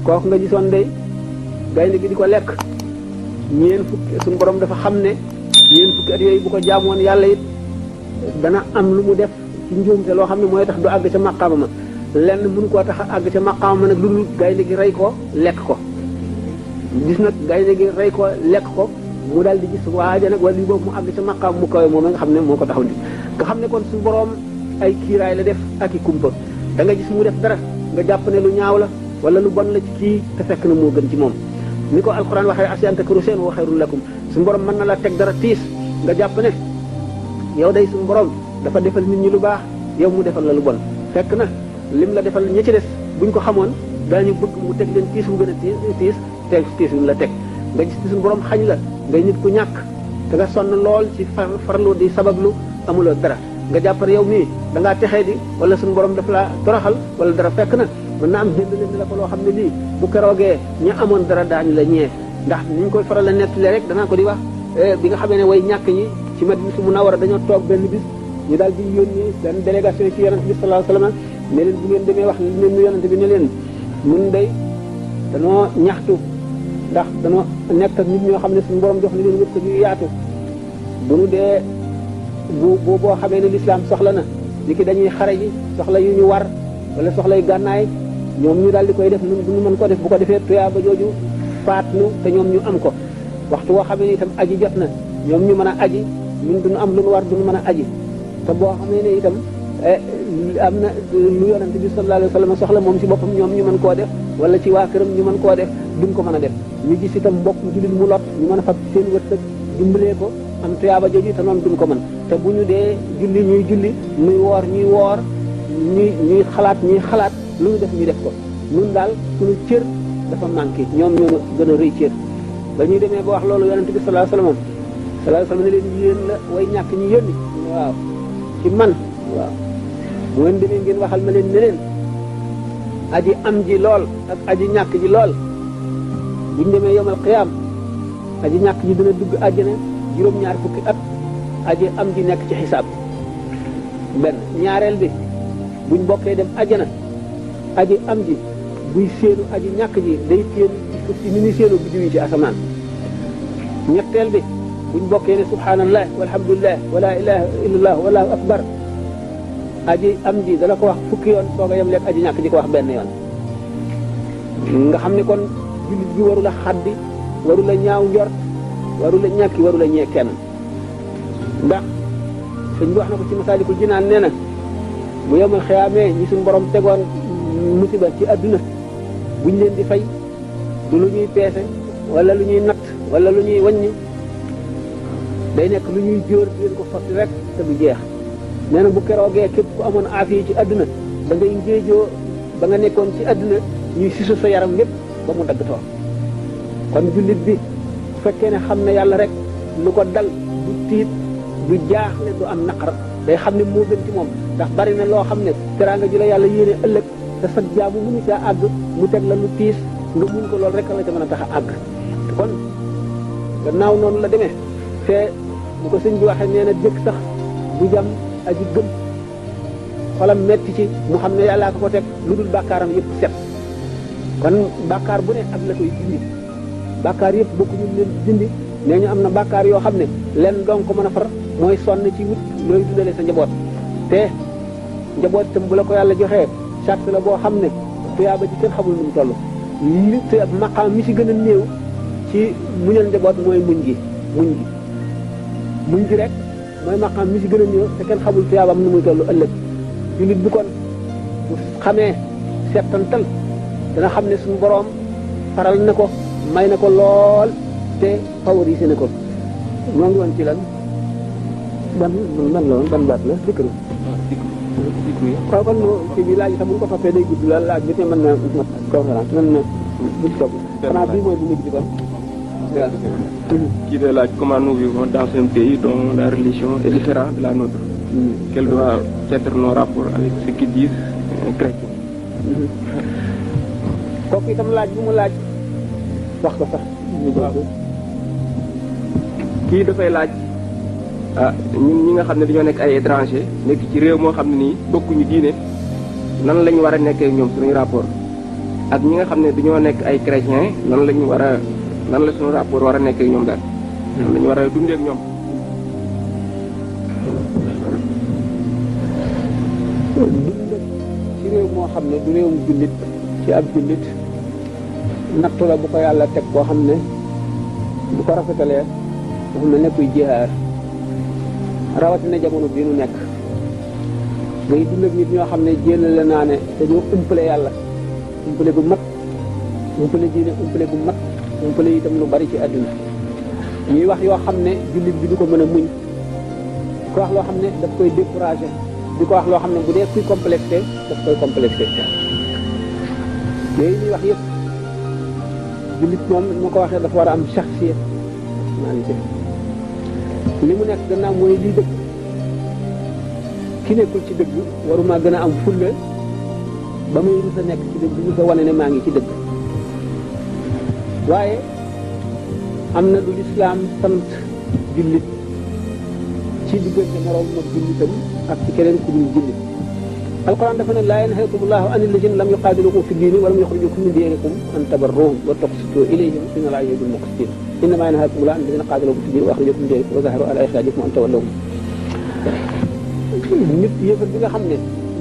kooku nga gisoon day gaynde gi di ko lekk ñeen fukki suñu borom dafa xam ne ñeen fukki at yooyu bu ko jaamoon yàlla it dana am lu mu def ci njuumte loo xam ne mooy tax du àgg ca maqaama ma lenn mënu koo tax a àgg ca maqaama ma nag lu dul gaynde gi rey ko lekk ko gis nag gaynde gi rey ko lekk ko mu daal di gis waaja nag wala li boobu mu àgg ca maqaam mu kawe moom nga xam ne moo ko taxaw di nga xam ne kon suñu borom ay kiiraay la def ak i kumpa da nga gis mu def dara nga jàpp ne lu ñaaw la wala lu bon la ci kii te fekk na moo gën ci moom ni ko alquran waxee asi an takru seen wa xayrun lakum suñu borom mën na la teg dara tiis nga jàpp ne yow day suñu borom dafa defal nit ñi lu baax yow mu defal la lu bon fekk na lim la defal ñi ci des buñ ko xamoon daañu bëgg mu teg leen tiis mu gën a tiis tiis lim la teg nga gis ci suñu borom xañ la ngay nit ku ñàkk te nga sonn lool ci farlu di sabablu amuloo dara nga jàpp ne yow mii da ngaa texee di wala suñu borom daf laa toroxal wala dara fekk na mën na am jënd leen la ko loo xam ne lii bu keroogee ña amoon dara daañu la ñee ndax ni ñu koy faral la nettali rek danaa ko di wax bi nga xamee ne way ñàkk ñi ci Madinatu Munawwara dañoo toog benn bis ñu daal di yónni benn délégation ci yonent bi sallallahu alayhi wasallam ne leen bu ngeen demee wax leen nu yonent bi ne leen mun day danoo ñaxtu ndax danoo nekk ak nit ñoo xam ne suñu borom jox na leen wërsëg yu yaatu bu nu dee boo xamee ne lislaam soxla na li ki dañuy xare ji soxla yu ñu war wala soxla yu gànnaay ñoom ñu daal di koy def nun duñu mën ko def bu ko defee tuyaa ba jooju faat nu te ñoom ñu am ko waxtu woo xamee ne itam aji jot na ñoom ñu mën a aji ñun duñu am lu nu war duñu mën a aji te boo xamee ne itam am na lu yonante bi sallallahu alayhi wa sallam soxla moom ci boppam ñoom ñu mën koo def wala ci waa këram ñu mën koo def duñ ko mën a def ñu gis itam mbokk jullit mu lot ñu mën a fab seen wërsëg dimbalee ko am tuyaaba jooju te noonu duñ ko mën te bu ñu dee julli ñuy julli muy woor ñuy woor ñuy xalaat lu ñu def ñu def ko ñun daal suñu cër dafa manqué ñoom ñoo gën a rëy cër ba ñuy demee ba wax loolu yonente bi sallallahu alayhi wasallam ne leen yéen la way ñàkk ñi yónni waaw ci man waaw bu ngeen demee ngeen waxal ma leen ne leen aji am ji lool ak aji ñàkk ji lool buñ demee yomal qiyaam aji ñàkk ji dina dugg àjjana juróom-ñaar fukki at aji am ji nekk ci xisaab benn ñaareel bi buñ bokkee dem àjjana aji am ji buy séenu aji ñàkk ji day séen ci ni muy séenoo biddiw yi ci asamaan ñetteel bi buñ bokkee ne subhanallah walhamdulillah wala ilaha illallah wallahu akbar aji am ji dana ko wax fukki yoon soog a yem lekk aji ñàkk ji ko wax benn yoon nga xam ne kon jullit bi waru la xaddi waru la ñaaw njort waru la ñàkki waru la ñee kenn ndax sëñ bi wax na ko ci Masaalikul Jinaan nee na bu yemal xiyaamee ñi suñu borom tegoon musiba ci adduna buñ leen di fay du lu ñuy peese wala lu ñuy natt wala lu ñuy wàññi day nekk lu ñuy jóor di leen ko sotti rek te du jeex nee na bu keroogee képp ku amoon aafiya ci adduna da ngay ngéejoo ba nga nekkoon ci adduna ñuy sisu sa yaram lépp ba mu dagg toog kon jullit bi bu fekkee ne xam ne yàlla rek lu ko dal du tiit du jaaxle du am naqar day xam ne moo gën ci moom ndax bari na loo xam ne teraanga ji la yàlla yéene ëllëg te sa jaamu mënu caa àgg mu teg la lu tiis nga muñ ko loolu rek la ca mën a tax a àgg kon gannaaw noonu la demee fee bu ko sëñ bi waxee nee na jëkk sax du jam aji gëm xolam metti ci mu xam ne yàllaa ko teg lu dul bàkkaaram yëpp set kon bàkkaar bu ne ak la koy dindi bàkkaar yëpp bokkuñu leen dindi nee ñu am na bàkkaar yoo xam ne lenn doon ko mën a far mooy sonn ci wut looy dundale sa njaboot te njaboot itam bu la ko yàlla joxee charte la boo xam ne tuyaaba ji kenn xamul nu mu toll li te maqaam mi ci gën a néew ci muñal njaboot mooy muñ gi rek mooy maqaam mi ci gën a néew te kenn xamul tuyaabam nu muy toll ëllëg jullit bi kon bu xamee settantal dana xam ne suñu boroom faral na ko may na ko lool te favorisé na ko ñoo ngi woon ci lan ban la woon ban baat la dikru waaw kon kii bi laaj sax bu ñu ko toppee day gudd la laaj bi te mën na conférence mën na buñ topp xanaa bii mooy bu mujj bi kon qui de laaj comment nous vivons dans un pays dont la religion est différente de la nôtre. Quel doit être nos rapports avec ce qu'ils disent chrétiens. kooku itam laaj bu mu laaj wax ko sax. kii dafay laaj ñun ñi nga xam ne dañoo nekk ay étranger nekk ci réew moo xam ne nii bokkuñu diine nan lañu war a nekkee ñoom suñuy rapport ak ñi nga xam ne dañoo nekk ay chrétiens nan lañu war a nan la suñu rapport war a nekk ak ñoom daal nan lañu war a dundee ak ñoom. ci réew moo xam ne du réewum jullit ci ab jullit nattu la bu ko yàlla teg koo xam ne bu ko rafetalee dafa mel ne kuy jihaar rawatina jamono bii nu nekk ngay dund ak nit ñoo xam ne jëlale naa ne dañoo umpale yàlla umpale bu mat umpale diine umpale bu mat umpale itam lu bari ci àdduna ñuy wax yoo xam ne jullit bi du ko mën a muñ ko wax loo xam ne daf koy découragé di ko wax loo xam ne bu dee kuy complexé daf koy complexé yooyu ñuy wax yëpp jullit moom ma ko waxee dafa war a am shakhsiyya personnalité li mu nekk gannaaw mooy lii dëgg ki nekkul ci dëgg waruma gën a am fulla ba muy rus a nekk ci dëgg rus a wane ne maa ngi ci dëgg waaye am na lu lislaam sant jullit ci diggante moroom ak jullitam ak ci keneen ku dul jullit alquran dafa ne laa yanhaakumullahu an alladhina lam yuqaatilukum fi diini wa lam yukhrijukum min diyarikum an tabarruhum wa tuqsitu ilayhim inna allaha yuhibbul muqsitin innama yanhaakumullahu an alladhina qaatalukum fi diini wa akhrajakum min diyarikum wa zaharu ala ikhrajikum an tawallawhum nit yëfat bi nga xam ne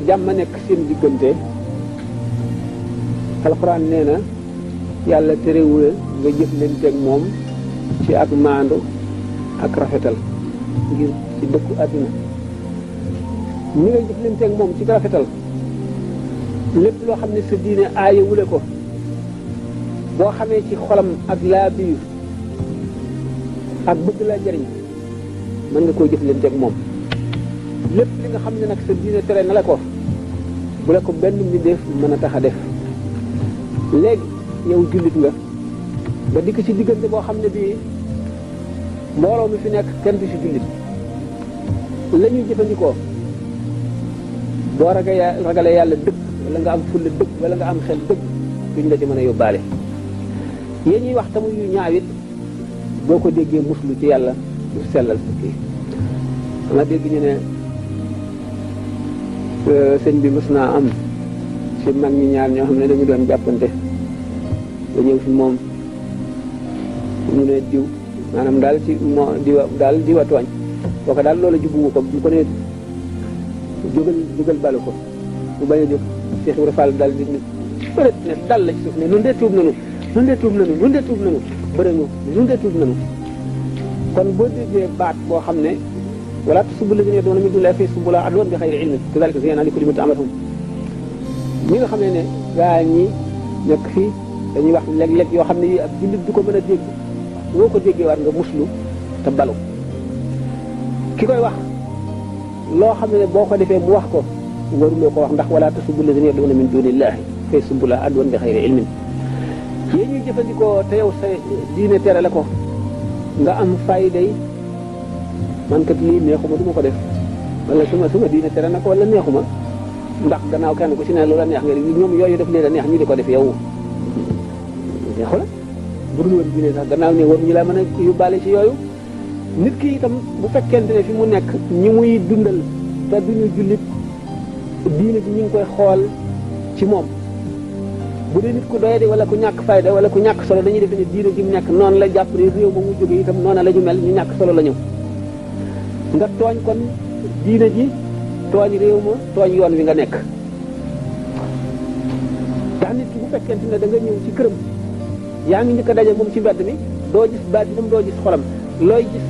jàmm nekk seen diggante alquran nee na yàlla terewul nga jëflanteeg moom ci ak maandu ak rafetal ngir ci dëkku àdduna ni ngay jëflanteeg moom ci rafetal lépp loo xam ne sa diine aayewule ko boo xamee ci xolam ak laa biir ak bëgg laa jariñ mën nga koo jëflanteeg moom lépp li nga xam ne nag sa diine tere na la ko bu la ko benn mbindeef mën a tax a def léegi yow jullit nga dikk ci diggante boo xam ne bii mbooloo mi fi nekk kenn du ci jullit la ñuy jëfandikoo boo ragalee yàlla dëgg wala nga am fulla dëgg wala nga am xel dëgg duñ la ci mën a yóbbaale yéen ñuy wax tamu yu ñaawit boo ko déggee muslu ci yàlla du sellal sa kii dama dégg ñu ne sëñ bi mës naa am ci mag ñi ñaar ñoo xam ne dañu doon jàppante ba ñëw fi moom ñu ne diw maanaam daal ci moo diwa tooñ kooka daal loola jubbu ko bu ko ne jógal balu ko bu bañ a jóg Cheikh Ibrahima Fall daal di bëret ne dal la ci suuf ne nun dee tuub nanu bëri ñu nun dee tuub nanu kon boo déggee baat boo xam ne wala tasubbu llaziina yad'uuna min duuni llaahi fa yasubbu llaaha adwan bi xayri ilmin kazaalika zayyana li kulli ummatin amalahum ñi nga xam ne gaa ñi nekk fii dañuy wax léeg-léeg yoo xam ne yi ab jullit du ko mën a dégg woo ko déggee war nga muslu te balu ki koy wax loo xam ne boo ko defee mu wax ko waruloo ko wax ndax wala tasubbu llaziina yad'uuna min duuni llaahi fa yasubbu llaaha adwan bi xayri ilmin yéen ñuy jëfandikoo te yow sa diine tere la ko nga am fayday man kat lii neexuma du ma ko def wala suma diine tere na ko wala neexuma ndax gannaaw kenn ku ci ne loola neex nga ñoom yooyu def leen a neex ñu di ko def yow neexu la bu dul woon diine sax gannaaw ne war ñu la mën a yóbbaale ci yooyu nit ki itam bu fekkente ne fi mu nekk ñi muy dundal te duñu jullit diine ji ñu ngi koy xool ci moom bu dee nit ku doyadi wala ku ñàkk fayda wala ku ñàkk solo dañuy defe ne diine ji mu nekk noonu la jàpp ne réew ma mu jóge itam noonu la ñu mel ñu ñàkk solo la ñëw nga tooñ kon diine ji tooñ réew ma tooñ yoon wi nga nekk ndax nit ki bu fekkente ne da nga ñëw ci këram yaa ngi njëkk a daje moom ci mbedd mi doo gis baatinam doo gis xolam looy gis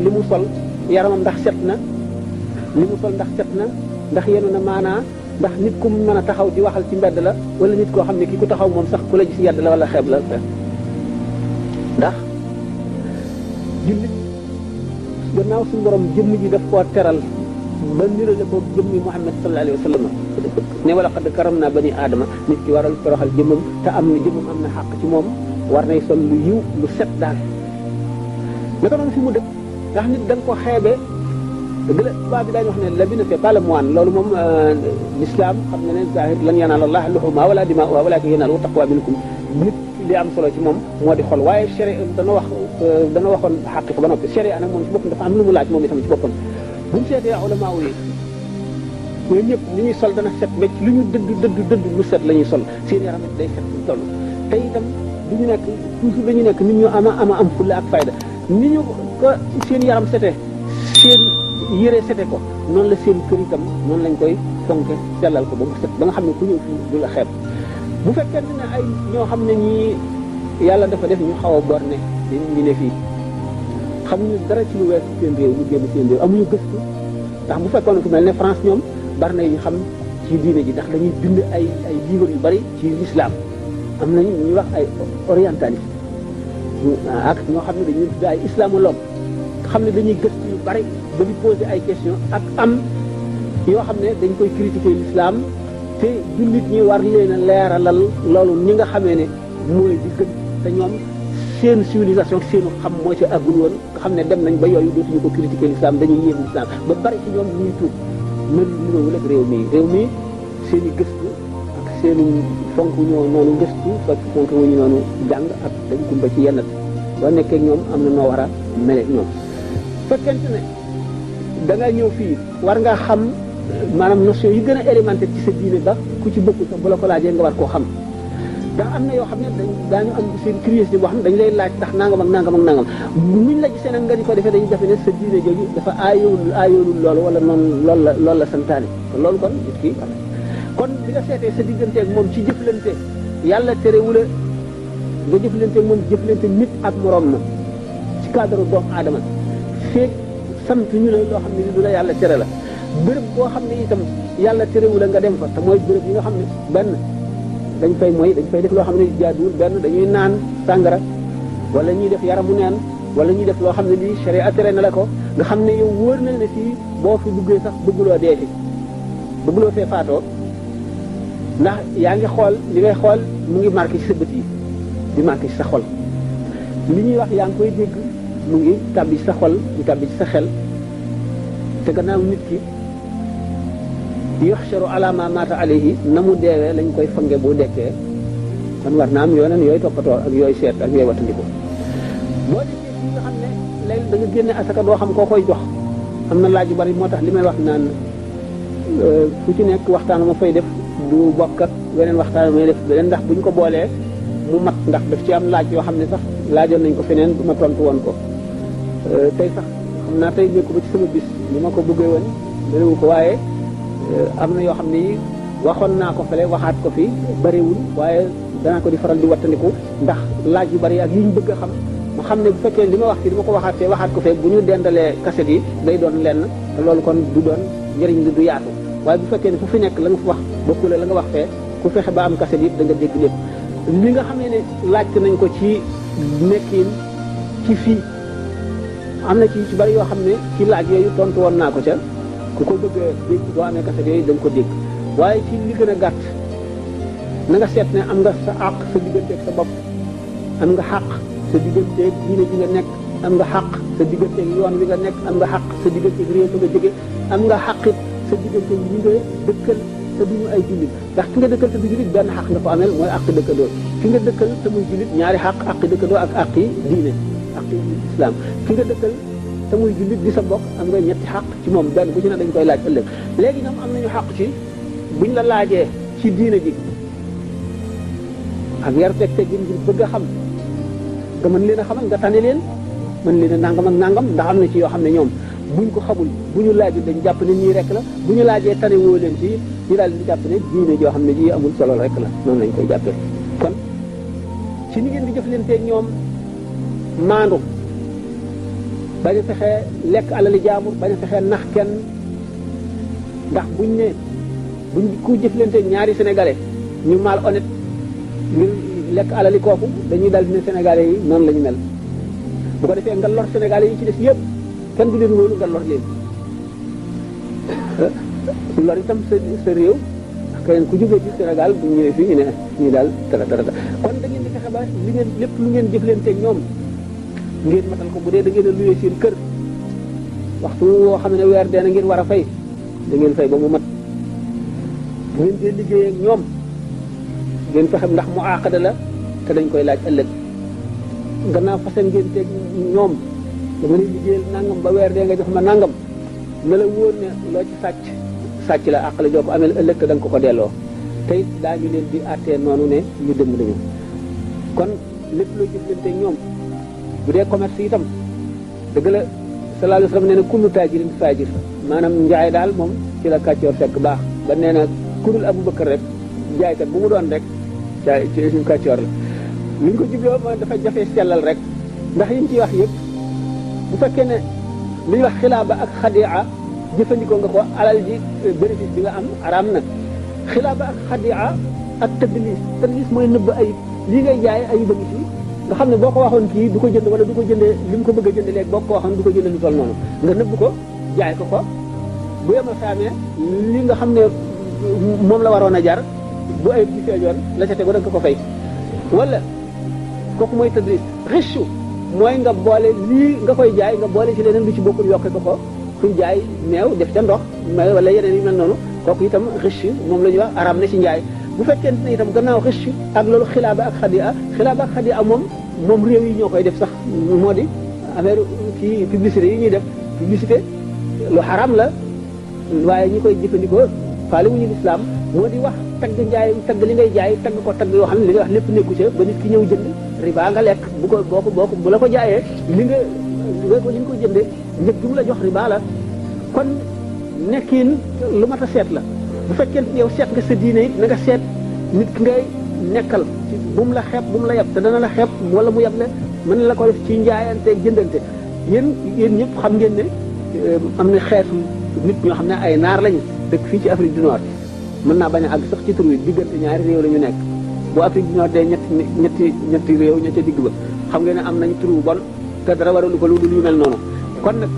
li mu sol yaramam ndax set na li mu sol ndax set na ndax yenu na maanaa ndax nit ku mu mën a taxaw di waxal ci mbedd la wala nit koo xam ne kii ku taxaw moom sax ku la gis yedd la wala xeeb la ndax jullit gannaaw suñu borom jëmm ji daf koo teral ba nirale ko jëmmi Muhammad sallallahu alayhi wa sallam ne wala qad karam naa bani aadama nit ki waral toroxal jëmmam te am na jëmmam am na xàq ci moom war nay sol lu yiw lu set daal naka noonu fi mu dëkk ndax nit da nga ko xeebee dëgg la tubaab bi daañu wax ne l'habit ne fait pas le moine loolu moom l'islam xam ne ne zahir lan yanaala Allaha luhuumuhaa wala dimaa'uhaa walaakin yanaaluhu taqwaa minkum nit li am solo ci moom moo di xol waaye sharia dana waxoon xaqiqa ba noppi sharia nag moom ci boppam dafa am lu mu laaj moom itam ci boppam bu ñu seetee ulama yi ñooñu ñëpp li ñuy sol dana set wecc lu ñu dëdd lu set la ñuy sol seen yaram it day set fu toll te itam du ñu nekk toujours dañu nekk nit ñu ama am fulla ak fayda ni ñu ko seen yaram sete seen yére sete ko noonu la seen kër itam noonu lañ koy fonke sellal ko ba mu set ba nga xam ne ku ñëw fii du la xeeb bu fekkee ne ay ñoo xam ne ñii yàlla dafa def ñu xaw a borne ñu ne fii xam ñu dara ci lu wees seen réew ñu génn seen réew amuñu gëstu ndax bu fekkoon fu mel ne France ñoom bari na ñu xam ci diine ji ndax dañuy bind ay livres yu bari ci l'islam am nañu ñuy wax ay orientaliste ak ñoo xam ne dañuy tudd ay islamologue xam ne dañuy gëstu yu bari ba di poser ay questions ak am yoo xam ne dañ koy critiquer l'islam te jullit ñi war leen a leeralal loolu ñi nga xamee ne mooy di gën te ñoom seen civilisation seenu xam moo ci àggul woon nga xam ne dem nañ ba yooyu dootuñu ko critiquer l'islam dañuy yéem l'islam ba bari ci ñoom ñuy tuub mën niroowul ak réew mi seen i gëstu ak seenu fonk ñoo noonu gëstu fekk fonk wuñu noonu jàng ak dañ kumba ci yenn boo nekkee ñoom am na noo war a mele ñoom fekkente ne da nga ñëw fii war nga xam maanaam notion yi gën a élémentaire ci sa diine ba ku ci bokkul sax bu la ko laajee nga war koo xam ndax am na yoo xam ne daañu am seen curiosité boo xam ne dañu lay laaj ndax nangam ak nangam ak nangam muñ la gisee nag nga di ko defee dañu defe ne sa diine jooju dafa aayoolul loolu wala noonu loolu la santaane te loolu kon nit ki kon bi nga seetee sa diggante ak moom ci jëflante yàlla terewula nga jëflante ak moom jëflante nit ak moroom ma ci cadre doomu aadama feeg sant ñu la loo xam ne du la yàlla tere la béréb boo xam ne itam yàlla terewula nga dem fa te mooy béréb yi nga xam ne benn dañ fay def loo xam ne jaaduwul benn dañuy naan sàngara wala ñuy def yaramu neen wala ñuy def loo xam ne lii sharia tere na la ko nga xam ne yow wóor na ne fii boo fi duggee sax bëgguloo dee fi bëgguloo fee faatoo ndax yaa ngi xool li ngay xool mu ngi marqué ci sa bët yi di marqué ci sa xol li ñuy wax yaa ngi koy dégg mu ngi tàbbi ci sa xol di tàbbi ci sa xel te gannaaw nit ki yuhsharu ala ma mata alayhi na mu deewee lañ koy fange bu dekkee kon war na am yooneen yooyu toppatoo ak yooyu seet ak yooyu wattandiku boo dekkee fii nga xam ne léegi da nga génne asaka doo xam koo koy jox am na laaj yu bari moo tax li may wax naan fu ci nekk waxtaan ma fay def du bokk ak weneen waxtaan may def beneen ndax buñ ko boolee mu mat ndax daf ci am laaj yoo xam ne sax laajoon nañ ko feneen bu ma tontu woon ko tey sax xam naa tey nekku ba ci sama bis ni ma ko bëggee woon bëriwu ko waaye am na yoo xam ne yi waxoon naa ko fële waxaat ko fi bëriwul waaye danaa ko di faral di wattandiku ndax laaj yu bëri ak yi ñu bëgg a xam ma xam ne bu fekkee li ma wax fii dama ko waxaat fee waxaat ko fee bu ñu dendalee kaset yi day doon lenn te loolu kon du doon njëriñ li du yaatu waaye bu fekkee ne fu fi nekk la nga fi wax bokkule la nga wax fee ku fexe ba am kaset yi da nga dégg lépp li nga xamee ne laajte nañ ko ci nekkin ci fii am na ci bëri yoo xam ne ci laaj yooyu tontu woon naa ko ca ku ko bëgg a dégg boo amee kaset yooyu da nga ko dégg waaye ci li gën a gàtt na nga seet ne am nga sa àq sa digganteeg sa bopp am nga xàq sa digganteeg diine ji nga nekk am nga xàq sa digganteeg yoon wi nga nekk am nga xàq sa digganteeg réew mi nga jóge am nga xàqit sa digganteeg ñi nga dëkkal te duñu ay jullit ndax ki nga dëkkal te du jullit benn xàq nga ko amel mooy àq dëkkandoo ki nga dëkkal te muy jullit ñaari xàq àqi dëkkandoo ak àqi diine àqi islam ki nga dëkkal te muy jullit di sa bokk am nga ñetti xàq ci moom benn bu ci ne dañ koy laaj ëllëg léegi ñoom am nañu xàq ci buñ la laajee ci diine ji ak yar teg teggin ngir bëgg a xam nga mën leen a xamal nga tane leen mën leen a nangam ak nangam ndax am na ci yoo xam ne ñoom buñ ko xamul bu ñu laajul dañ jàpp ne ñii rek la bu ñu laajee tane woo leen ci ñu daal di jàpp ne diine joo xam ne ji amul solo rek la noonu lañ koy jàppee kon ci ni ngeen di jëflanteeg ñoom maandu bañ a fexee lekk alali jaamur bañ a fexee nax kenn ndax buñ ku jëflanteeg ñaari sénégalais ñu mal honnête ngir lekk alali kooku dañuy dal dina sénégalais yi noonu la ñu mel bu ko defee nga lor sénégalais yi ci des yëpp kenn du leen wóolu nga lor leen lor itam sa réew ak keneen ku jógee ci Sénégal bu ñëwee fii ñu ne ñu daal tara kon da ngeen di fexe ba li ngeen lépp lu ngeen jëflanteeg ñoom ngeen matal ko bu dee da ngeen a luyee seen kër waxtu woo xam ne weer dee na ngeen war a fay da ngeen fay ba mu mat bu ngeen dee liggéey ak ñoom ngeen fexe ndax mu aaqada la te dañ koy laaj ëllëg gannaaw fase ngeen teeg ñoom dama ne liggéeyal nangam ba weer dee nga jox ma nangam na la wóor ne loo ci sàcc sàcc la àq la joo ko amee ëllëg te da nga ko ko delloo te it daañu leen di àttee noonu ne ñu dëng lañu kon lépp loo jëflante ñoom bu dee commerce itam dëgg la sallallahu alayhi wa sallam nee na kullu taajirin faajir maanaam njaay daal moom ci la kàccoor fekk baax ba nee na kurul Abubakar rek jaaykat bu mu doon rek ci suñu kàccoor la li ñu ko jubloo mooy dafa jafe sellal rek ndax yi ñu ciy wax yëpp bu fekkee ne li ñuy wax xilaaba ak xadia jëfandikoo nga ko alal ji bénéfice bi nga am araam na xilaaba ak xadia ak tadlis mooy nëbb ayib lii ngay jaay ayib a ngi ci nga xam ne boo ko waxoon kii du ko jënd wala du ko jëndee li mu ko bëgg a jënd léegi boo ko waxoon du ko jënd lu toll noonu nga nëbb ko jaay ko ko bu yemal xaamee li nga xam ne moom la waroon a jar bu ayib bi feeñoon la ca tegu da nga ko fay wala kooku mooy tadlis richu mooy nga boole lii nga koy jaay nga boole ci leneen lu ci bokkul yokke ko ko kuy jaay meew def ca ndox mais wala yeneen yi mel noonu kooku itam riche moom la ñuy wax araam na ci njaay bu fekkente ne itam gannaaw riche ak loolu xilaaba ak xadia moom réew yi ñoo koy def sax moo di affaire ci publicité yi ñuy def publicité lu xaraam la waaye ñi koy jëfandikoo faale wuñu lislaam moo di wax tagg njaay tagg li ngay jaay tagg ko tagg yoo xam ne li nga wax lépp nekku ca ba nit ki ñëw jënd riba nga lekk bu la ko jaayee li nga ko jëndee njëg bi mu la jox riba la kon nekkin lu mat a seet la bu fekkee yow seet nga sa diine it na nga seet nit ki ngay nekkal bu mu la xeeb bu mu la yab te dana la xeeb wala mu yab la mën la ko def ci njaayante ak jëndante yéen ñëpp xam ngeen ne am na xeetu nit ñoo xam ne ay naar lañu dëkk fii ci Afrique du Nord mën naa bañ a àgg sax ci tur wi diggante ñaari réew la ñu nekk bu Afrique du Nord dee ñetti réew ña ca digg ba xam ngeen ne am nañu tur bu bon te dara waralu ko lu dul yu mel noonu kon nag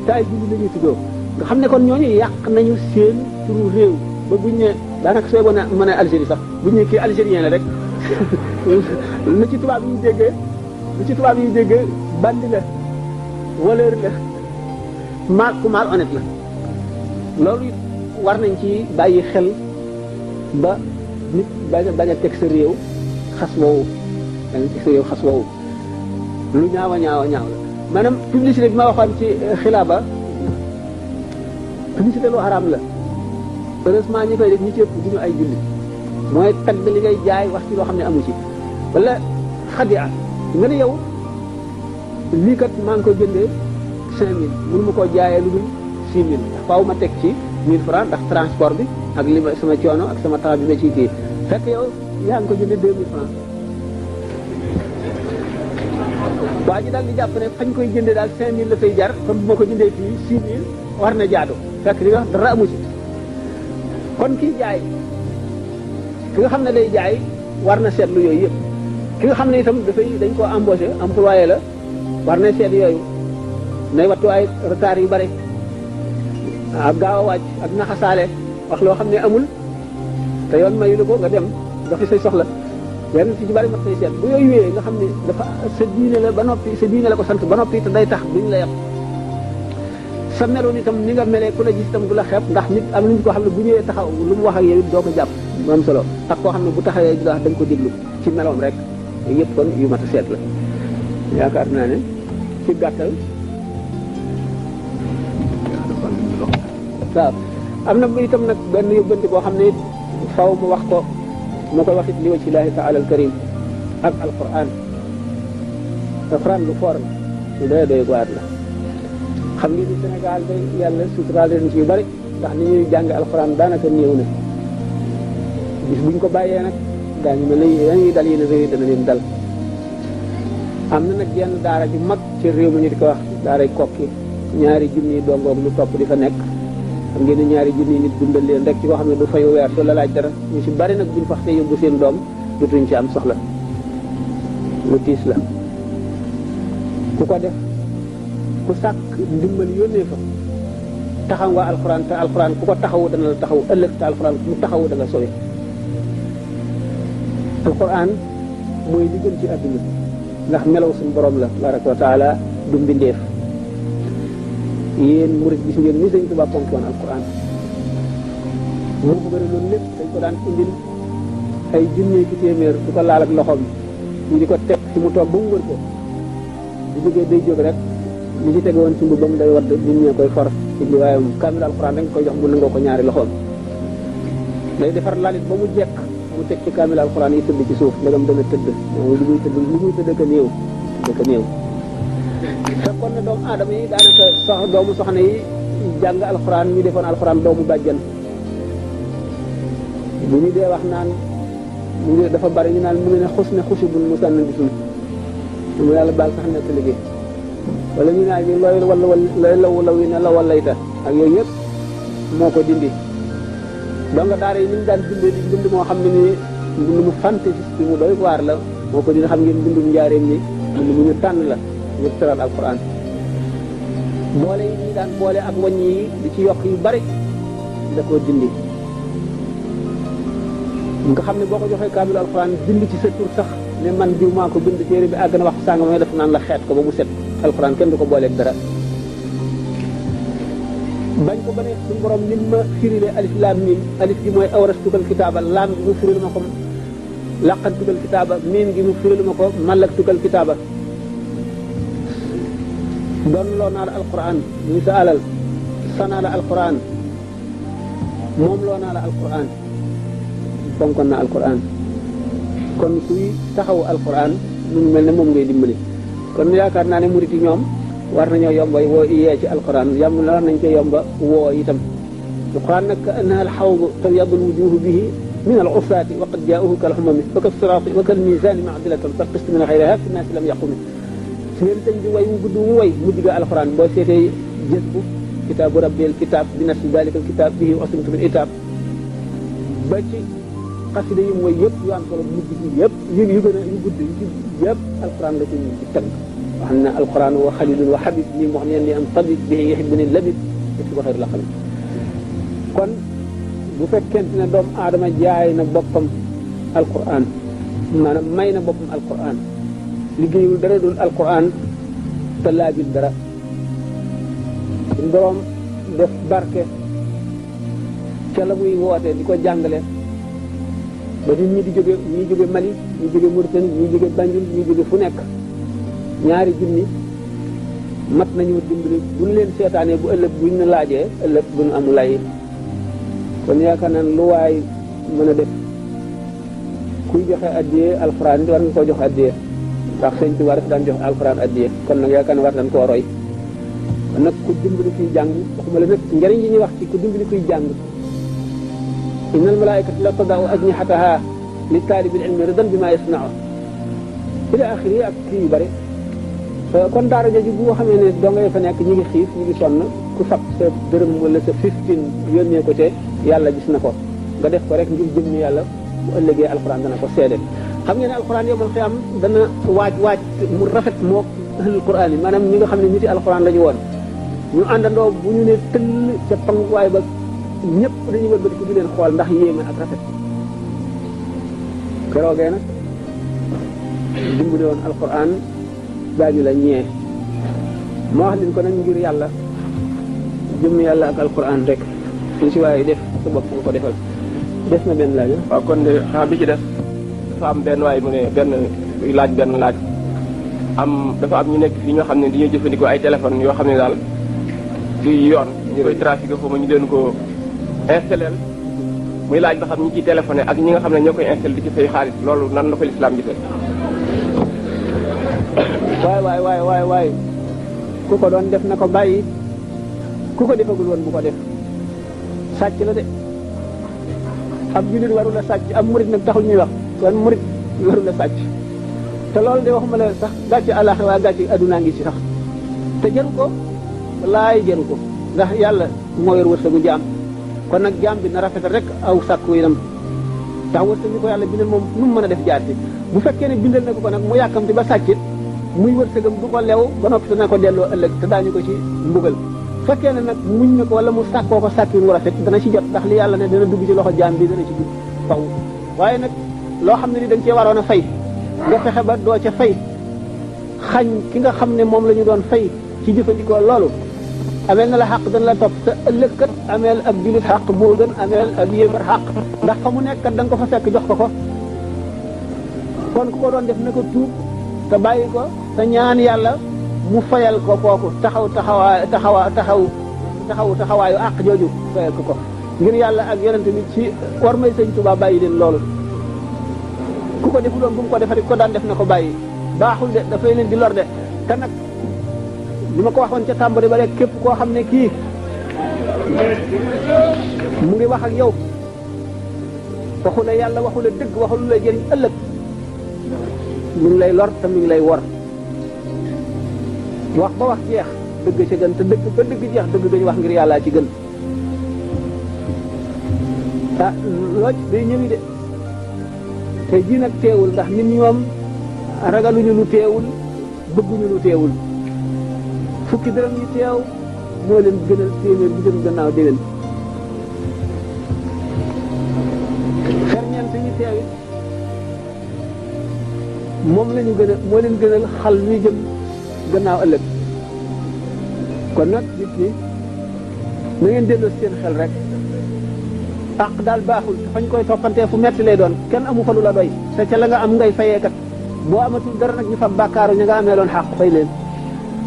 taay bi la ñuy tuddoo nga xam ne kon ñooñu yàq nañu seen turu réew ba buñ ne daanaka sooy mën a Algérie sax buñ ne kii algérien la rek lu ci tubaab yi déggee bandi la voleur la ku mal honnête la loolu war nañ ci bàyyi xel ba nit bañ a teg sa réew xas woowu bañ a teg sa réew xas woowu lu ñaaw la maanaam publicité bi ma waxoon ci xilaaba publicité lu xaraam la heureusement ñi koy def ñi ci ëpp duñu ay jullit mooy tagg li ngay jaay wax ci loo xam ne amu ci wala xadia nga ne yow lii kat maa ngi ko jëndee 5000 mënu ma koo jaayee lu dul 6000 faaw ma teg ci 1000 francs ndax transport bi ak li ma sama coono ak sama temps bi ma ciy téye fekk yow yaa ngi ko jëndee 2000 francs waa ji daal di jàpp ne fañ koy jëndee daal 5000 la fay jar kon bu ma ko jëndee fii 6000 war na jaadu fekk li nga wax dara amu ci kon kii jaay ki nga xam ne day jaay war na seetlu yooyu yëpp ki nga xam ne itam dañ koo embauché employé la war na seet yooyu nay wattu ay retard yu bare ak gaaw a wàcc ak naxasaale wax loo xam ne amul te yoon mayu la ko nga dem doxi say soxla yenn ci bari mat say seet bu yooyu wéyee nga xam ne dafa sa diine la ba noppi sa diine la ko sant ba noppi te day tax duñ la yàq sa meloon itam ni nga melee ku la gis itam du la xeeb ndax nit am nañu ko xam ne bu ñëwee taxaw lu mu wax ak yow it doo ko jàpp mu am solo ak koo xam ne bu taxawee di la wax da nga ko déglu ci meloom rek yëpp kon yu mat a seet la yaakaar naa ne ci gàttal waaw am na itam nag benn yóbbante boo xam ne faw mu wax ko ma koy wax it li wajhi llaahi taala al karim ak alquran lu foor la lu doy waar la xam ngeen ni Sénégal day yàlla suturaal leen ci yu bari ndax ni ñuy jàng alquran daanaka néew na bis buñ ko bàyyee nag daañu mel ne dañuy dal yéen réew dana leen dal am na nag yenn daara ju mag ci réew mi ñu di ko wax daaray Kokki 2 junni dongoog lu topp di fa nekk xam ngeen ne 2 junni nit dundal leen rek ci koo xam ne du fayu weer du la laaj dara ñu si bari nag buñ faxtee yóbbu seen doom dutuñ ci am soxla lu tiis la ku ko def ku sàkk ndimbal yónnee fa taxaw nga alxuraan te alxuraan ku ko taxawu dana la taxaw ëllëg te alxuraan ku mu taxawu da nga sowe alxuraan mooy li gën ci àdduna ndax melaw suñu borom la tabaraka wa taala du mbindeef yéen murid gis ngeen ni Sëñ Tuubaa fonk woon alxuraan moo ko bëri loolu lépp dañ ko daan indil ay junne ki téeméer du ko laal ak loxoom ñu di ko teg ci mu toog ba mu wër ko bu jógee day jóg rek li ci tege woon ci mbubbam day wadd nit ñee koy for ci li waaye kaamil alxuraan dañ koy jox mu nangoo ko ñaari loxoom day defar lalit ba mu jekk mu teg ci kaamil alxuraan yi tëdd ci suuf ndegam dana tëdd moom li muy tëdd ka néew fekkoon na doomu aadama yi daanaka doomu soxna yi jàng alxuraan ñu defoon alxuraan doomu bàjjan bu ñu dee wax naan mu ngi dafa bari ñu naan mu ngi ne xus ne xusibun musannabisun mu yàlla baal sax nekk liggéey wala ñu naan bi looy wala looy law yi ne la walayta ak yooyu yëpp moo ko dindi donc daara yi ni ñu daan bindee di bind moo xam ne nii mbind mu fantaisiste mu doy waar la moo ko dindi xam ngeen mbindum njaareem ni mbind mu ñu tànn la ñu tëral alquran boole yi ñu daan boole ak wàññi yi di ci yokk yu bari da koo dindi nga xam ne boo ko joxee kaamilu alquran bind ci sa tur sax ne man diw maa ko bind téere bi àgg na wax sànga mooy def naan la xeet ko ba mu set alquran kenn du ko booleeg dara bañ ko ba ne suñu borom nim ma firile alif laam miim alif gi mooy awrastukal kitaaba laam gi mu firil ma ko laqantukal kitaaba miim gi mu firil ma ko mallaktukal kitaaba doon loo naa la alquran muy sa alal sanaa la alquran moom loo naa la alquran fonkoon na alquran kon kuy taxaw alquran mu ngi mel ne moom ngay dimbali kon yaakaar naa ne murit yi ñoom war nañoo yomba woo yee ci alquran yam war nañ ko yomba woo itam alquran nag ka annaha alxawdu tabyadul wujuhu bihi min al usaati wa qad jaauhu kal xumami wa kal siraati wa kal misaani maadilatan fal qist min xayriha fi naasi lam yaqumi su ngeen sëñ bi way mu gudd mu way mujj ga alquran boo seetee jës bu kitaabu rabbil kitaab bi nafsi dalika al kitaab bihi wasimtu bil itaab ba ci xasida yi mooy yëpp yu am solo mujj gi yëpp yu gën a yu gudd yëpp alquran la ci tënk wax na alquran wa xalilun wa xabib li mu wax ne ni am tabib bihi yuhibbuni labib ci ko xëy la xam kon bu fekkente ne doomu aadama jaay na boppam alquran maanaam may na boppam alquran liggéeyul dara dul alquran te laajul dara suñ borom def barke ca la muy woote di ko jàngale ba nit ñi di jóge ñii jóge Mali ñii jóge Mauritanie ñii jóge Banjul ñii jóge fu nekk ñaari junni mat nañu dimbali bu ñu leen seetaanee bu ëllëg buñ ñu laajee ëllëg bu ñu am lay kon yaakaar naa lu waay mën a def kuy joxe addiyee alxuraan war nga koo jox addiyee ndax sëñ Tuubaa daf daan joxe alxuraan addiyee kon nag yaakaar naa war nañ koo roy kon nag ku dimbali kuy jàng waxuma la nag njëriñ yi ñuy wax ci ku dimbali kuy jàng inna al malaikata la tada'u ajnihataha li taalibil ilmi ridan bi ma yasna'u ila axiri ak kii yu bëri kon daara jooju bu xamee ne doo ngay fa nekk ñu ngi xiif ñu ngi sonn ku fab sa dërëm wala sa 15 yónnee ko te yàlla gis na ko nga def ko rek ngir jëmmi yàlla bu ëllëgee alxuraan dana ko seede xam ngeen ne alxuraan yow man xiyam dana waaj mu rafet moo ahlul quraan yi maanaam ñi nga xam ne niti alxuraan la ñu woon ñu àndandoo bu ñu ne tëll ca panguwaay ba ñëpp dañuy wëlbati ko di leen xool ndax yéeme ak rafet keroogee nag dimbali woon alquran daañu la ñee moo wax leen ko nag ngir yàlla jëm yàlla ak alquran rek lu si waaye def sa bopp nga ko defal des na benn laaj waaw kon de xanaa bi ci def dafa am benn waay mu ne benn laaj dafa am ñu nekk fii ñoo xam ne dañuy jëfandikoo ay téléphone yoo xam ne daal du yoon ñu koy trafiqué foofu ñu leen ko installé muy laaj ba xam ñi ciy téléphoné ak ñi nga xam ne ñoo koy installé di ci fay xaalis loolu nan la ko lislaam gisee. waay ku ko doon def na ko bàyyi ku ko defagul woon bu ko def sàcc la de ab jullit warul a sàcc ab murit nag taxul ñuy wax kon murit warul a sàcc te loolu de waxuma la sax gàcce àllaaxira waa gàcce addunaa ngi ci sax te jëru ko laay jëru ko ndax yàlla moo yor wërsëgu jaam kon nag jaam bi na rafetal rek aw sàkku yinam tax wërsëg ñu ko yàlla bindal moom nu mu mën a def jaar ci bu fekkee ne bindal na ko nag mu yàkkamti ba sàccit muy wërsëgam du ko lew ba noppi te na ko delloo ëllëg te daañu ko ci mbugal fekkee ne nag muñ na ko wala mu sàkkoo ko sàkkin wu rafet dana ci jot ndax li yàlla ne dana dugg ci loxo jaam bi dana ci dugg faw waaye nag loo xam ne ni dañ cee waroon a fay nga fexe ba doo ca fay xañ ki nga xam ne moom la ñu doon fay ci jëfandikoo loolu ameel na la xaq dana la topp te ëllëg kat ameel ab julit xaq moo gën ameel ab yéefar xaq ndax fa mu nekk kat da nga ko fa fekk jox ko ko kon ku ko doon def na ko tuub te bàyyi ko te ñaan yàlla mu fayal ko kooku taxawaayu àq jooju fayal ko ngir yàlla ak yonente bi ci war may sëñ Tuubaa bàyyi leen loolu ku ko defuloon bu mu ko defati ko daan def na ko bàyyi baaxul de dafay leen di lor de te nag li ma ko waxoon ca tàmbali ba rek képp koo xam ne kii mu ngi wax ak yow waxu la yàlla waxu la dëgg waxu lu la jëriñ ëllëg mi ngi lay lor te mi ngi lay wor wax ba wax jeex dëgg ci gën te dëgg ba dëgg jeex dëgg dañu wax ngir yàllaa ci gën ah looj day ñëwi de te ji nag teewul ndax nit ñoom ragaluñu lu teewul bëgguñu lu teewul fukki dërëm yi teew moo leen gënal téeméer bi jëm gannaaw déwén ferñeent yi teew it moom lañu gën a moo leen gënal xal wi jëm gannaaw ëllëg kon nag nit ñi na ngeen delloo seen xel rek àq daal baaxul fañ koy toppantee fu metti lay doon kenn amu fa lu la doy te ca la nga am ngay fayeekat boo amatul dara nag ñu fa bàkkaaru ña nga amee loon xàq fay leen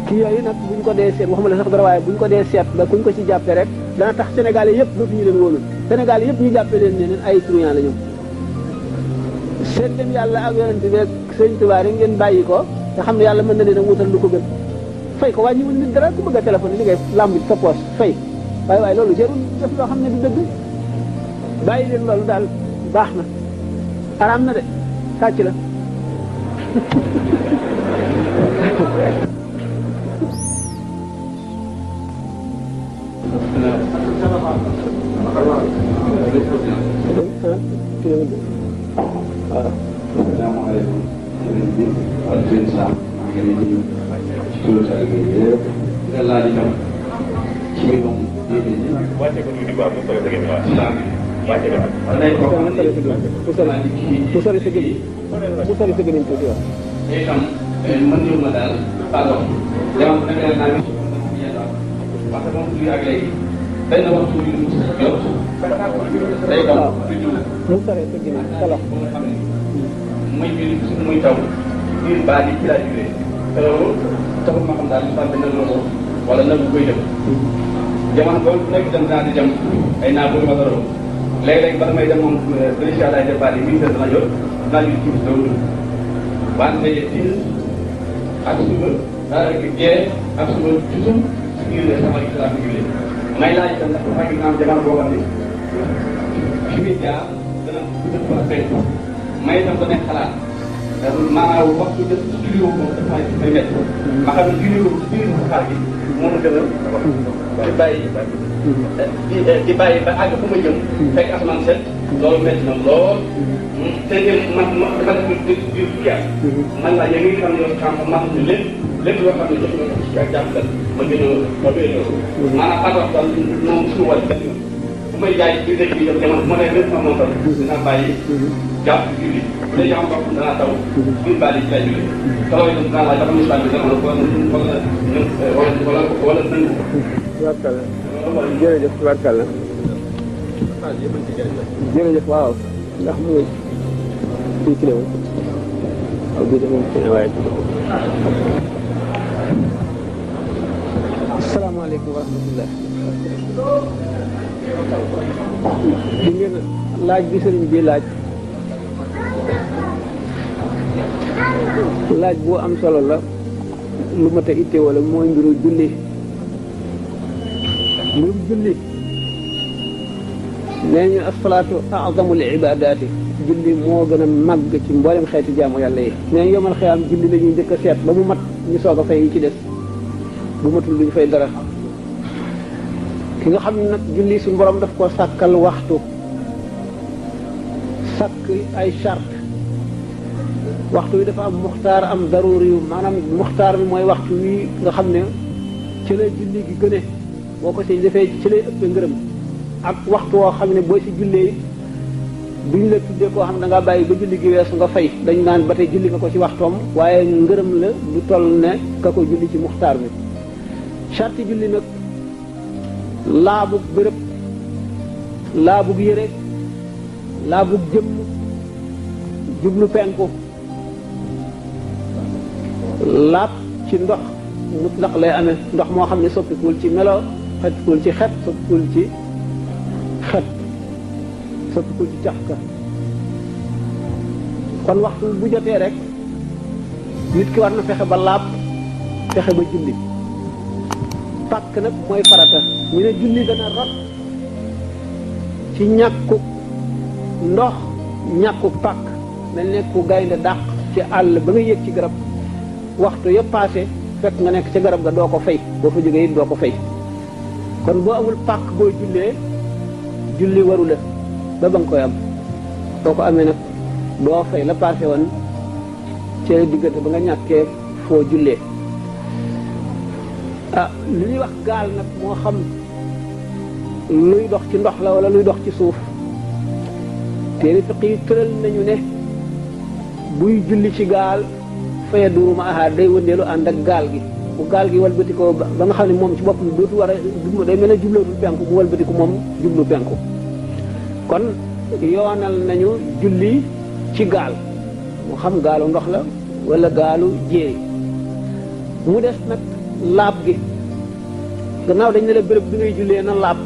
kii yooyu nag buñ ko dee seet waxuma la sax dara waaye buñ ko dee seet ba kuñ ko ci jàppee rek dana tax Sénégal yëpp dootuñu leen wóolul Sénégal yëpp ñu jàppee leen ne ay truand la ñu seet leen yàlla ak yonente bi sëñ Tuubaa rek ngeen bàyyi ko te xam ne yàlla mën na leen a wutal lu ko gën fay ko wàññiwul nit dara ku bëgg a téléphone li ngay làmb sa poos fay waaye loolu jarul def loo xam ne du dëgg bàyyi leen loolu daal baax na araam na de sàcc la asalaamaaleykum sëriñ bi ak sëriñ Sam maa ngi leen di nuyu ci turu Sénégal bi yëpp nga laaj itam ci mbirum diine ji. wàcce ko tuuti quoi mu sori sa géej wàcce ko. danay ko xam ne mu sori sa géej mu sori sa géej tuuti waaw. te itam mën nañu ma daal pardon jamono bu nekk naa parce que moom tuuti ak léegi day na wax tuuti lu mu jot day daw mu sori sa géej kala muy biir muy taw biir baa yi ci laa jugee te loolu taxul ma xam daal li sant na loolu wala nag bu koy def jamono boobu nekk dem naa di dem ay naa bëgg ma dara léeg-léeg bala may dem moom président laay def baal yi ministère de la jot naa ñu ci dawlu wante tin ak suba gee ak suba toujours si biir sama islam bi jullee may laaj itam ndax dafa am jamono boo xam ne fi muy jaar dana dëpp ak fekk may itam ko nekk xalaat maanaam waxtu def ci julli woo moom dafay métti ma xam ne julli woo ci biir xaar gi moom la gën a di bàyyi ba àgg fu ma jëm fekk asamaan set loolu métti na lool te man def biir fukki at man laa yéen ngi xam ne xam man lépp loo xam ne jox nga ko ci ak jàppal ma gën a ma wéy loolu maanaam par rapport daal moom suñu wàll benn yoon bu may jaay ci dëkk bi yow jamono bu ma nee lépp ma montal dinaa bàyyi jàpp julli bu dee jamono bopp danaa taw biir baal yi ci lay julli taw yi dinaa laaj dafa misaal bi dama wala nangu tubaarkàlla jërëjëf tubaarkàlla jërëjëf waaw ndax mu fii ci lewoon bii de moom waaye asalaamaaleykum wa rahmatullah di ngeen laaj bi sëriñ bi laaj bu am solo la lu mat a itte wala mooy mbiru julli nee ñu asalaatu azamul ibadaati julli moo gën a màgg ci mboolem xeeti jaamu yàlla yi nee ñu yomal xiyaam julli la ñuy njëkk a seet ba mu mat ñu soog a fay yi ci des bu matul duñu fay dara ki nga xam ne nag julli suñu borom daf ko sàkkal waxtu sàkk ay charte waxtu wi dafa am muxtaar am daruri yu maanaam muxtaar bi mooy waxtu wi nga xam ne ci la julli gi gëne boo ko si defee ci lay ëppee ngërëm ak waxtu woo xam ne boo si jullee duñ la tuddee koo xam ne da ngaa bàyyi ba julli gi weesu nga fay dañ naan ba tey julli nga ko ci waxtoom waaye ngërëm la du toll ne ka ko julli ci muxtaar bi charte julli nag laabug bërëb laabug yére laabug jëmm jublu penku laab ci ndox mutlaq lay amee ndox moo xam ne soppikuwul ci melo soppikuwul ci xet soppikuwul ci cafka kon waxtu bu jotee rek nit ki war na fexe ba laab fexe ba julli pàkk nag mooy farata ñu ne julli dana rot ci ñàkku ndox ñàkku pàkk mel ne ku gaynde dàq ci àll ba nga yëg ci garab waxtu yëpp passé fekk nga nekk ci garab ga doo ko fay boo fa jógee it doo ko fay kon boo amul pàkk boo jullee julli waru la ba ba nga koy am boo ko amee nag doo fay la passé woon ci diggante ba nga ñàkkee foo jullee li ñuy wax gaal nag moo xam luy dox ci ndox la wala luy dox ci suuf téere fiq yi tëral nañu ne buy julli ci gaal faye duuruma ahaar day wëndeelu ànd ak gaal gi bu gaal gi walbati ko ba nga xam ne moom ci boppam dootu war a day mel ne jublootul penku mu walbati ko moom jublu penku kon yoonal nañu julli ci gaal mu xam gaalu ndox la wala gaalu jéeri mu des nag laab gi gannaaw dañ ne la béréb bi ngay jullee na laab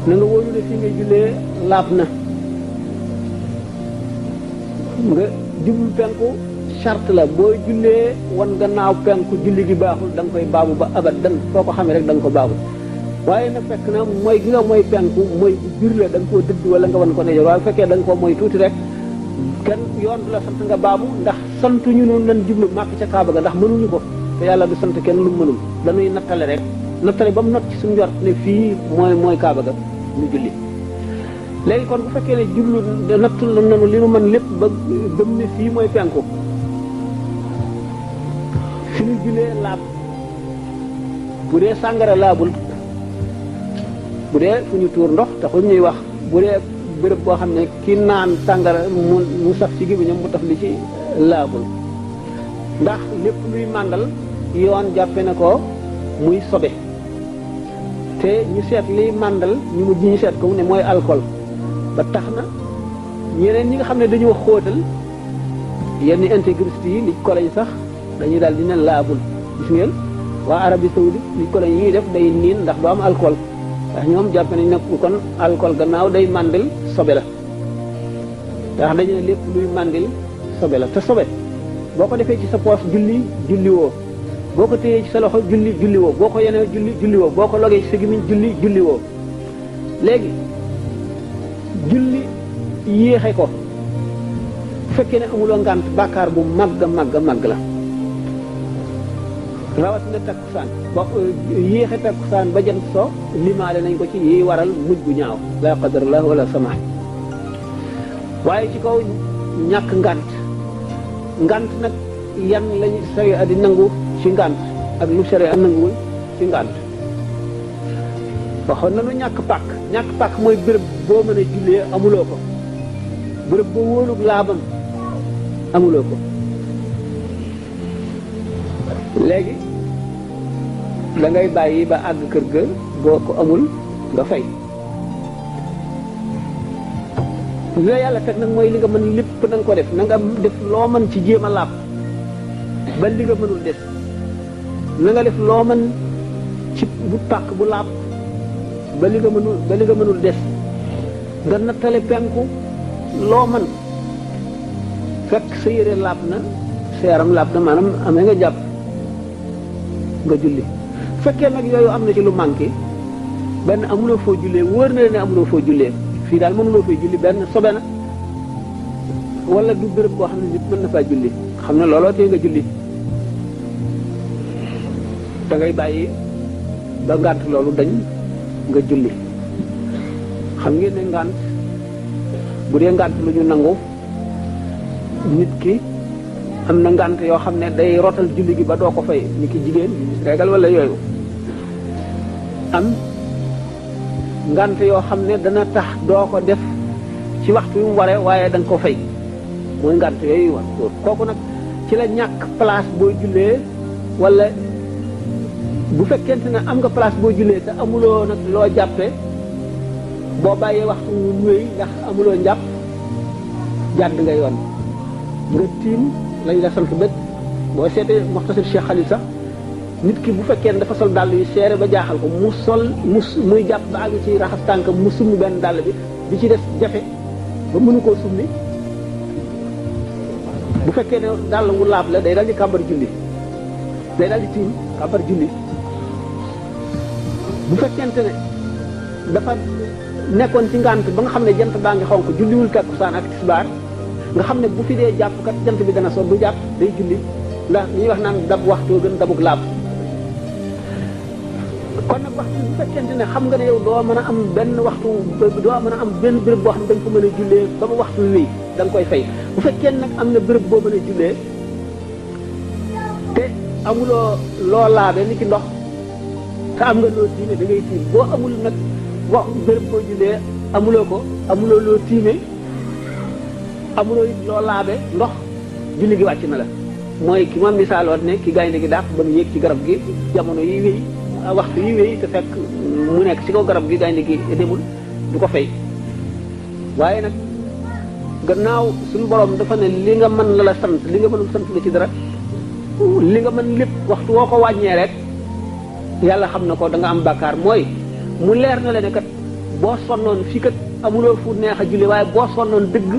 na nga wóolu ne fii ngay jullee laab na nga jublu penku charte la boo jullee wan gannaaw penku julli gi baaxul da nga koy baamu ba abadan foo ko xamee rek da nga ko baamu waaye nag fekk na mooy gi nga mooy penku mooy bu biir la da nga koo dëdd wala nga wan ko nejoor waaye fekkee da nga ko mooy tuuti rek kenn yoon du la sant nga baamu ndax santuñu noonu lan jublu màkk ca kaaba ga ndax mënuñu ko te yàlla du sant kenn lu mënul dañuy nattale rek nattale ba mu not ci suñu njort ne fii mooy kaaba ga ñu julli léegi kon bu fekkee ne jublu nattul nanu li nu mën lépp ba gëm ne fii mooy penku fi ñu jullee laab bu dee sàngara laabul bu dee fu ñu tuur ndox taxul ñuy wax bu dee béréb boo xam ne ki naan sàngara mu saf ci gémmiñam mu taf li ci laabul ndax lépp luy màndal yoon jàppe na ko muy sobe te ñu seet liy màndal ñu mujj ñu seet ko mu ne mooy alcool ba tax na ñeneen ñi nga xam ne dañoo xóotal yenn intégriste yi li koloñ sax dañuy daal di ne laabul gis ngeen waa Arabie Saoudite li koloñ yi def day niin ndax du am alcool ndax ñoom jàppe nañ ne kon alcool gannaaw day màndil sobe la ndax dañu ne lépp luy màndil sobe la te sobe boo ko defee ci sa poos julli woo boo ko téyee ci sa loxo julli woo boo ko yenee julli woo boo ko logee ci sa gémmiñ julli woo léegi julli yéexe ko bu fekkee ne amuloo ngànt bàkkaar bu màgg la rawatina takkusaan ba yéexe takkusaan ba jant so limaale nañ ko ci yi waral mujj bu ñaaw la qadarallah wala sama waaye ci kaw ñàkk ngànt nag yan lañ sharia di nangu ci ngànt ak lu sharia nanguwul ci ngànt waxoon nañu ñàkk pàkk mooy béréb boo mën a jullee amuloo ko béréb boo wóolu laabam amuloo ko léegi da ngay bàyyi ba àgg kër ga boo ko amul nga fay li la yàlla teg nag mooy li nga mën lépp na nga ko def na nga def loo mën ci jéem a laab ba li nga mënul des na nga def loo mën ci bu pàkk bu laab ba li nga mënul des nga nattale penku loo mën fekk sa yére laab na sa yaram laab na maanaam amee nga jàpp nga julli fekkee nag yooyu am na ci lu manqué benn amuloo foo jullee wóor na ne amuloo foo jullee fii daal mënuloo fay julli benn sobe na wala du béréb boo xam ne nit mën na faa julli xam ne looloo tee nga julli da ngay bàyyi ba ngànt loolu dañ nga julli xam ngeen ne ngànt bu dee ngànt lu ñu nangu nit ki am na ngànt yoo xam ne day rotal julli gi ba doo ko fay ni ki jigéen regal wala yooyu am ngànt yoo xam ne dana tax doo ko def ci waxtu yu mu waree waaye da nga ko fay mooy ngànt yooyu wax kooku nag ci la ñàkk place boo jullee wala bu fekkente ne am nga place boo jullee te amuloo nag loo jàppe boo bàyyee waxtu mu wéy ndax amuloo njàpp jàdd nga yoon nga tiim lañ la sant bët boo seetee Muxtasar Cheikh Khalil sax nit ki bu fekkee ne dafa sol dàll yu seere ba jaaxal ko muy jàpp ba àgg ci raxas tànkam mu summi benn dàll bi ci des jafe ba mënu koo summi bu fekkee ne dàll wu laab la day dal di kàmbar julli day dal di tiim kàmbar julli bu fekkente ne dafa nekkoon ci ngànt ba nga xam ne jant baa ngi xonk julliwul takkusaan ak tisbaar nga xam ne bu fi dee jàpp kat jant bi dana so du jàpp day julli ndax li ñuy wax naan dab waxtu gën dabuk laab kon nag waxtu bu fekkente ne xam nga ne yow doo mën a am benn waxtu doo mën a am benn béréb boo xam ne dañ ko mën a jullee ba ba waxtu wéy da nga koy fay bu fekkee nag am na béréb boo mën a jullee te amuloo loo laabe ni ki ndox te am nga loo tiime da ngay tiim boo amul nag wax béréb boo jullee amuloo loo tiime amuloo it loo laabe ndox julli gi wàcc na la mooy ki ma misaaloon ne ki gaynde gi dàq ba mu yéeg ci garab gi jamono yi wéy waxtu yi wéy te fekk mu nekk ci kaw garab gi gaynde gi demul du ko fay waaye nag gannaaw suñu borom dafa ne li nga mën la sant li nga mënul sant la ci dara li nga mën lépp waxtu woo ko wàññee rek yàlla xam na ko da nga am bàkkaar mooy mu leer na la ne kat boo sonnoon fii kat amuloo fu neex a julli waaye boo sonnoon dëgg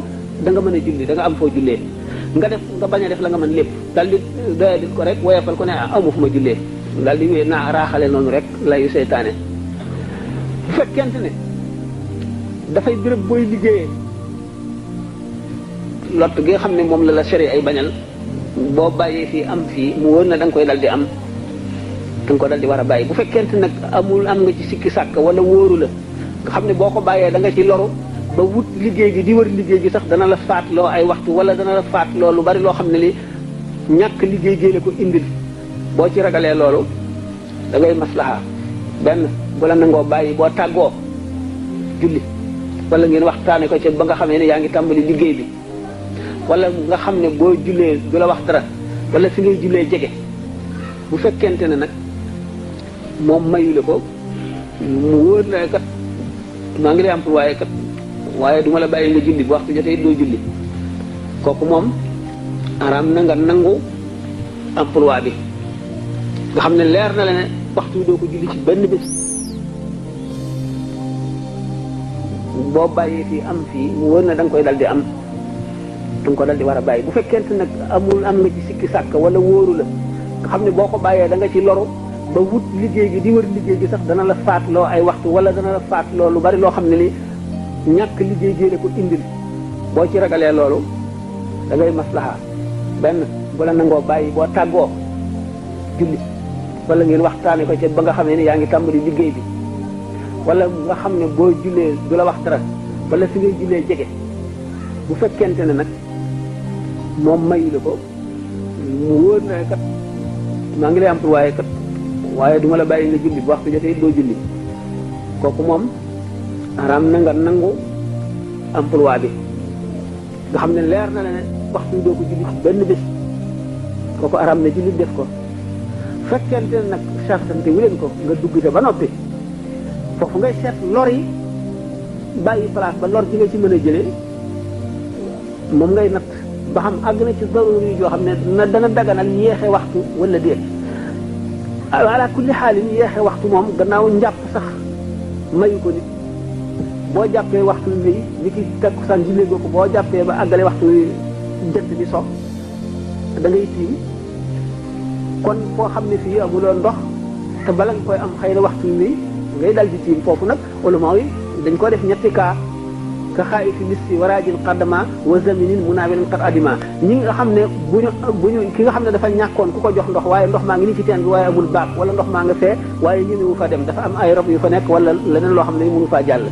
da nga mën a julli da nga am foo jullee nga bañ a def la nga mën lépp dal di doyadil ko rek woyefal ko ne amu fu ma jullee dal di wéy naa raaxale noonu rek layu seytaane bu fekkente ne dafay béréb booy liggéeyee lott gi nga xam ne moom la sori ay bañal boo bàyyee fii am fii mu wóor na da nga koy dal di am da nga ko dal di war a bàyyi bu fekkente nag am nga ci sikki sàkk wala wóoru la nga xam ne boo ko bàyyee da nga ci loru ba wut liggéey gi di wër liggéey gi sax dana la faatloo ay waxtu wala dana la faatloo lu bari loo xam ne li ñàkk liggéey gi la ko indil boo ci ragalee loolu da ngay maslaha benn bu la nangoo bàyyi boo tàggoo julli wala ngeen waxtaane ko ci ba nga xamee ne yaa ngi tàmbali liggéey bi wala nga xam ne boo jullee du la wax dara wala fi ngay jullee jege bu fekkente ne nag moom mayu la ko mu wóor la kat maa ngi lay am pour waaye duma la bàyyi nga julli bu waxtu jotee doo julli kooku moom araam na nga nangu emploi bi nga xam ne leer na la ne waxtu doo ko julli ci benn bés boo bàyyee fii am fii mu wóor na da nga koy dal di am da nga ko dal di war a bàyyi bu fekkente nag am nga ci sikki sàkk wala wóoru la nga xam ne boo ko bàyyee da nga ci loru ba wut liggéey gi di wër liggéey gi sax dana la faatloo ay waxtu wala dana la faatloo lu bari loo xam ne li ñàkk liggéey gi la ko indil boo ci ragalee loolu da ngay maslaha benn bu la nangoo bàyyi boo tàggoo julli wala ngeen waxtaane ko ci ba nga xamee ne yaa ngi tàmbali liggéey bi wala nga xam ne boo jullee du la wax dara wala fi ngay jullee jege bu fekkente ne nag moom mayu la ko mu wóor na kat maa ngi lay am pour waaye duma la bàyyi nga julli bu waxtu jotee doo julli kooku moom araam na nga nangu emploi bi nga xam ne leer na la ne waxtu doo ko julli ci benn bés kooku araam na julli def ko fekkente ne nag sartante wu leen ko nga dugg te ba noppi foofu ngay seet lor yi bàyyi place ba lor ji nga ci mën a jëlee moom ngay natt ba xam àgg na ci daruri yi joo xam ne dana daganal yéexe waxtu wala déet ala kulli xaalin yéexe waxtu moom gannaaw njàpp sax mayu ko nit boo jàppee waxtu wi ni ki takkusaan jullee ko boo jàppee ba àggale waxtu wi jant bi so da ngay tiim kon foo xam ne fii amuloo ndox te bala nga koy am xëy na waxtu wi ngay dal di tiim foofu nag ulama yi dañ ko def ñetti kaa ka xaayi fi lissi waraajin qaddama wa zaminin munawilin qad adima ñi nga xam ne bu ñu ki nga xam ne dafa ñàkkoon ku ko jox ndox waaye ndox maa ngi ni ci teen bi waaye amul baak wala ndox maa nga fee waaye ñemewu fa dem dafa am ay rab yu fa nekk wala leneen loo xam ne mënu faa jàll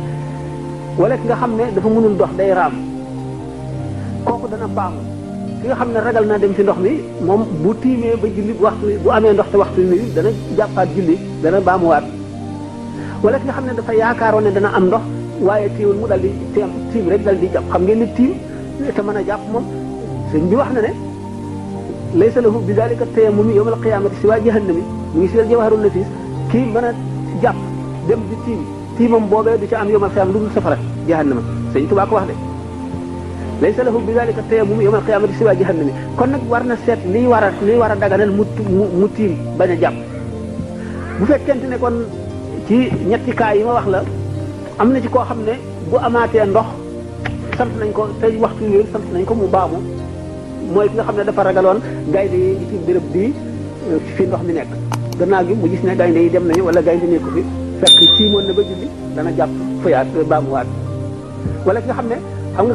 wala ki nga xam ne dafa mënul dox day raam kooku dana baamu ki nga xam ne ragal naa dem ci ndox mi moom bu tiimee ba julli bu amee ndox te waxtu wi dana jàppaat julli dana baamuwaat wala ki nga xam ne dafa yaakaaroon ne dana am ndox waaye tiiwul mu dal di tiim rek dal di jàpp xam ngeen ni tiim te mën a jàpp moom sëñ bi wax na ne laysa lahu bi dalika tayammumi yawmal qiyamati siwa jahannami mu ngi si jawharun nafis kii mën a jàpp dem di tiimam boobee du ci am yawmal qiyam lu dul safara jahannama sëñ Tuubaa ko wax de laysa lahu bi dalika tayammumi yawmal qiyamati siwa jahannami kon nag war na seet liy war a daganal mu tiim bañ a jàpp bu fekkente ne kon ci ñetti cas yi ma wax la am na ci koo xam ne bu amaatee ndox sant nañ ko te waxtu yooyu sant nañ ko mu baamu mooy ki nga xam ne dafa ragaloon gaynde yi ci béréb bii fi ndox mi nekk gannaaw gi mu gis ne gaynde yi dem nañu wala gaynde nekku fi fekk tiimoon na ba julli dana jàpp fayaat baamuwaat wala ki nga xam ne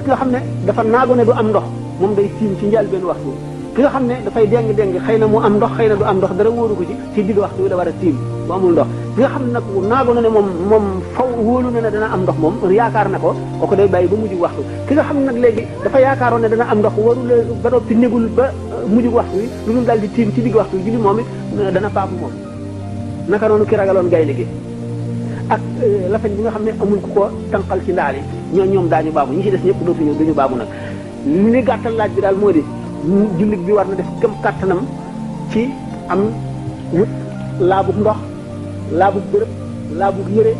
ki nga xam ne dafa naago ne du am ndox moom day tiim ci njaal benn waxtu ki nga xam ne dafay déng xëy na mu am ndox xëy na du am ndox dara wóoru ko ci digg waxtu wi la war a tiim bu amul ndox ki nga xam ne nag naago na ne moom faw wóolu na ne dana am ndox moom yaakaar na ko kooku day bàyyi ba mujj waxtu ki nga xam ne nag léegi dafa yaakaaroon ne dana am ndox warul ba noppi négul ba mujj waxtu wi lu dul daal di tiim ci digg waxtu wi julli moom it dana paamu moom naka noonu ki ragaloon gaynde gi ak lafañ bi nga xam ne amul ku ko tànqal ci ndaal yi ñoom daañu baamu ñi ci des ñëpp dootuñu duñu baamu nag li ni gàttal laaj bi daal moo di jullit bi war na def këm kàttanam ci am wut laabug ndox laabug bërëb laabug yëre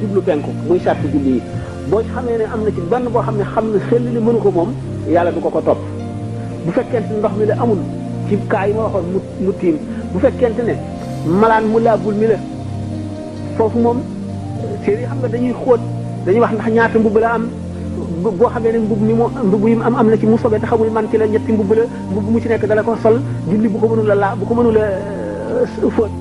jublu penku muy sàrt julli yi boo xamee ne am na ci benn boo xam ne xam ne xel li mënu ko moom yàlla du ko ko topp bu fekkente ndox mi la amul ci kaa yi ma waxoon mu tiim bu fekkente ne malaan mu laabul mi la foofu moom séer yi xam nga dañuy xóot dañuy wax ndax ñaata mbubb la am boo xamee ne mbubb yi mu am na ci mu sobee te xamul man ci la ñetti mbubb la mbubb mu ci nekk dala ko sol julli bu ko mënul a bu ko mënul a fóot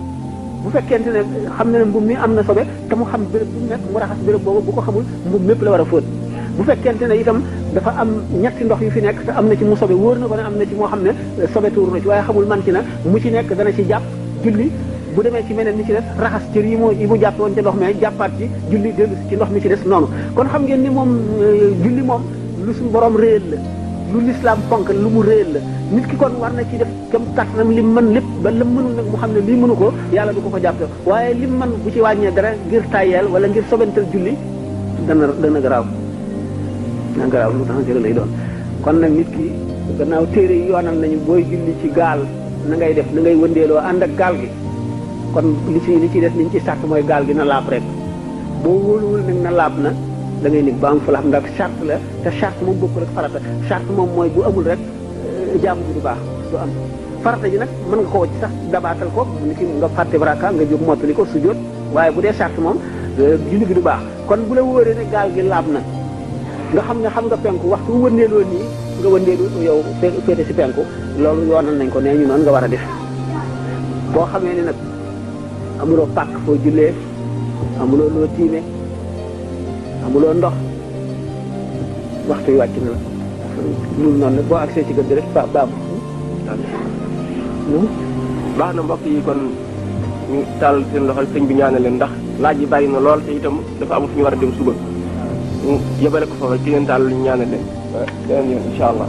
bu fekkente ne xam na ne mbubb mi am na sobe te mu xam béréb bu nekk mu raxas béréb boobu bu ko xamul mbubb mépp la war a fóot bu fekkente ne itam dafa am ñetti ndox yu fi nekk te am na ci mu sobe wóor na ko ne am na ci moo xam ne sobe tuur na ci waaye xamul man ci na mu ci nekk dana ci jàpp julli bu demee ci meneen mi ci des raxas cër yi mu jàpp woon ca ndox mi jàppaat ci julli dellu ci ndox mi ci des noonu kon xam ngeen ni moom julli moom lu suñu borom réel la lu lislaam fonk lu mu réel la nit ki kon war na ci def kam kàttanam li mën lépp ba la mënul nag mu xam ne lii mënu ko yàlla du ko ko jàppe waaye li mën bu ci wàññee dara ngir tàyyeel wala ngir sobental julli dana garaaw lu dangereux lay doon kon nag nit ki gannaaw téere yi yoonal nañu booy julli ci gaal na ngay def na ngay wëndeeloo ànd ak gaal gi kon li ci des liñ ci sàrt mooy gaal gi na laab rek boo wóoluwul nag na laab na da ngay nekk ba am fa la xam ndax charte la te charte moom bokkul ak farata charte moom mooy bu amul rek jaamu bi du baax du am farata ji nag mën nga ko wacc sax dabaatal ko ni ki nga fàtte baraka nga jóg mottali ko sujjóot waaye bu dee charte moom julli gi du baax kon bu la wóoree ne gaal gi laab na nga xam ne xam nga penku waxtu bu wëndeeloo nii nga wëndeelu yow féete si penku loolu yoonal nañ ko nee ñu noonu nga war a def boo xamee ne nag amuloo pàkk foo jullee amuloo loo tiime amuloo ndox waxtu yi wàcc na la loolu noonu nag boo agsee ci gën di rek baax na mbokk yi kon ñu taal seen loxol sëñ bi ñaanal leen ndax laaj yi bàyyi na lool te itam dafa am fu ñu war a dem suba ñu yebale ko foofa ci ngeen taal lu ñu ñaanal leen beneen yoon incha allah